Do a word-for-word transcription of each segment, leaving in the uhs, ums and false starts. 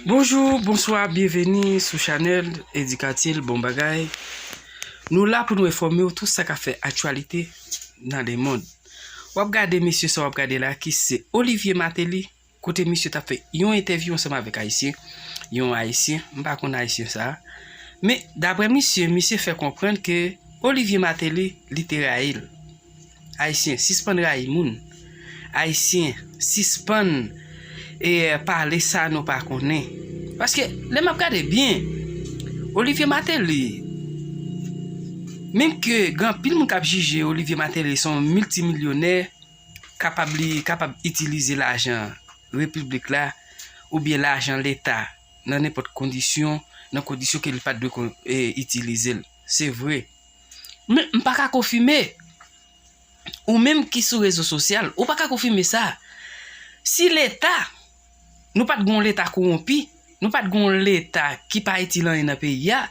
Bonjou, bonswa, byenveni sou chanèl Edikatil Bon Bagay. Nou la pou nou enfòme w tout sa k ap fè aktyalite nan lemonn. W ap gade mesye sa w ap gade la ki se Olivier Martelly, kote misye t ap fè yon entèvyou ansanm avèk Ayisyen, yon Ayisyen, m pa konn Ayisyen sa a. Men, daprè misye, misye fè konprann ke Olivier Martelly, li te rayi l. Ayisyen, sispann rayi moun. Ayisyen, sispann e pale sa nou pa konnen. Paske, lè m ap gade byen, Olivier Martelly, menm ke gen anpil moun k ap jije Olivier Martelly se yon miltimilyonè, kapab li kapab itilize lajan repiblik la oubyen lajan leta nan nenpòt kondisyon, nan kondisyon ke li pa t dwe kon- e, itilize l. Se vre. Men m pa ka konfime. Ou menm ki sou rezo sosyal, ou pa ka konfime sa. Si leta, nou pa t gen yon leta kowonpi, nou pa t gen yon leta ki pa itil anyen nan peyi a,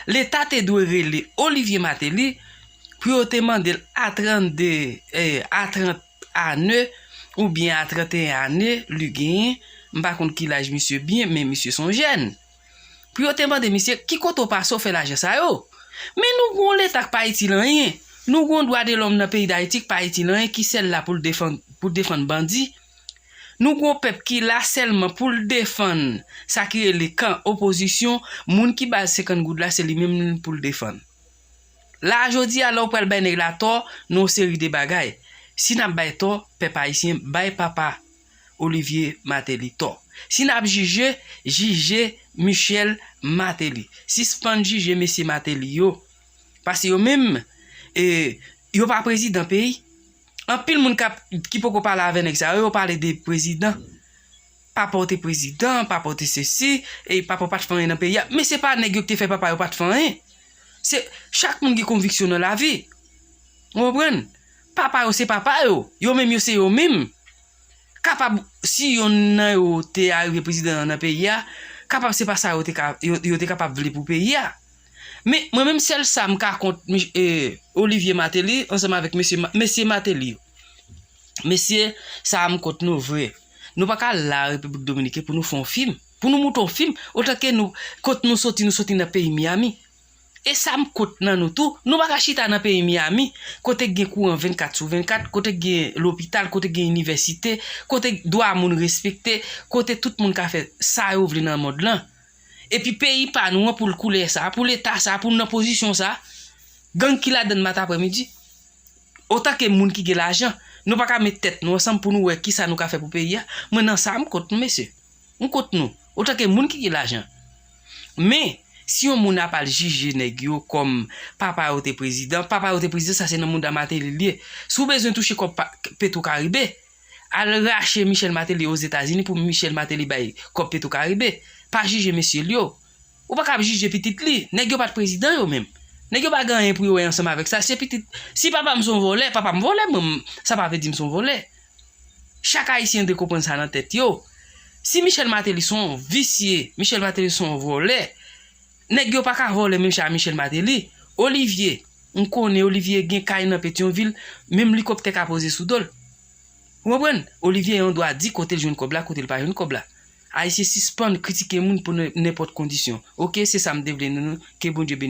leta te dwe rele Olivier Martelly pou yo te mande l a trannde, eh, a trant ane oubyen a tranteyen ane li genyen, m pa konn ki laj misye byen, men misye se yon jèn. Pou yo te mande misye, ki kote w pase w fè lajan sa yo? Men nou gen yon leta k pa itil anyen. Nou gen yon dwa de lòm nan peyi Dayiti k pa itil anyen, ki sèl la pou l defann, pou defann bandi. Nou gen yon pèp ki la sèlman pou l defann sa ki rele kan opozisyon, moun ki ba l senkant goud la, se li menm pou l defann. La, jodi a, lè w pral bay nèg la tò nan yon seri de bagay, si n ap bay tò, pèp ayisyen, bay papa Olivier Martelly tò. Si n ap jije, jije Michel Martelly. Sispann jije mesye Martelly yo. Paske yo menm, e, yo pa prezidan peyi. Anpil moun k ap, ki poko pale avè nèg sa yo, yo pale de prezidan. Papa w te prezidan, papa w te sesi, e papa w pa t fè anyen nan peyi a. Men se pa nèg yo ki te fè papa yo pa t fè anyen. Se, chak moun gen konviksyon nan lavi. Ou konprann? Papa yo se papa yo. Yo menm yo se yo menm. Kapab, si yonn nan yo te arive prezidan nan peyi a, kapab se pa sa yo te ka, yo, yo te kapab vle pou peyi a. Men, mwen menm sèl sa m ka kont, eh, Olivier Martelly ansanm avèk mesye, mesye Martelly yo. Mesye, sa a m kont nou vre. Nou pa ka la Repiblik Dominiken pou nou fè yon fim. Pou nou moute yon fim, otan ke nou, kot nou soti, nou soti nan peyi Miami. E sa m kont nan nou tou, nou pa ka chita nan peyi Miami, kote gen kouran vennkat sou vennkat, kote gen lopital, kote gen inivèsite, kote dwa moun respekte, kote tout moun ka fè sa yo vle nan mond lan. Epi peyi pa nou an pou l koulè sa, pou leta sa, pou l nan pozisyon sa, gang ki ladann maten aprèmidi. Otan ke moun ki gen lajan, nou pa ka met tèt nou ansanm pou nou wè kisa nou ka fè pou peyi a. Mwen nan sa a m kont nou, mesye. M kont nou. Otan ke moun ki gen lajan. Men, si yon moun ap al jije nèg yo kòm papa yo te prezidan, papa yo te prezidan, sa se nan mouda Martelly l ye. Si w bezwen touche kòb pa- Petro Caribe, al rache Michel Martelly Ozetazini pou Michel Martelly bay kòb Petro Caribe. Pa jije mesye l yo. Ou pa ka ap jije pitit li. Nèg yo pa t prezidan yo menm. Nèg yo pa gen anyen pou yo wè ansanm avèk sa. Se pitit. Si papa m se yon vòlè, papa m vòlè, mwen, m- sa pa vle di m se yon vòlè. Chak ayisyen dwe konprann sa nan tèt yo. Si Michel Martelly se yon visye, Michel Martelly se yon vòlè, nèg yo pa ka vòlè menm jan a Michel Martelly. Olivier, m konnen Olivier gen kay nan Petyonvil, menm likoptè ka poze sou do l. Ou konprann? Olivier gen yon dwa di kote l jwenn kòb la, kote l pa jwenn kòb la. Ayisyen sispann kritike moun pou nen- nenpòt kondisyon. Oke, se sa m te vle di nou. Ke Bondye beni.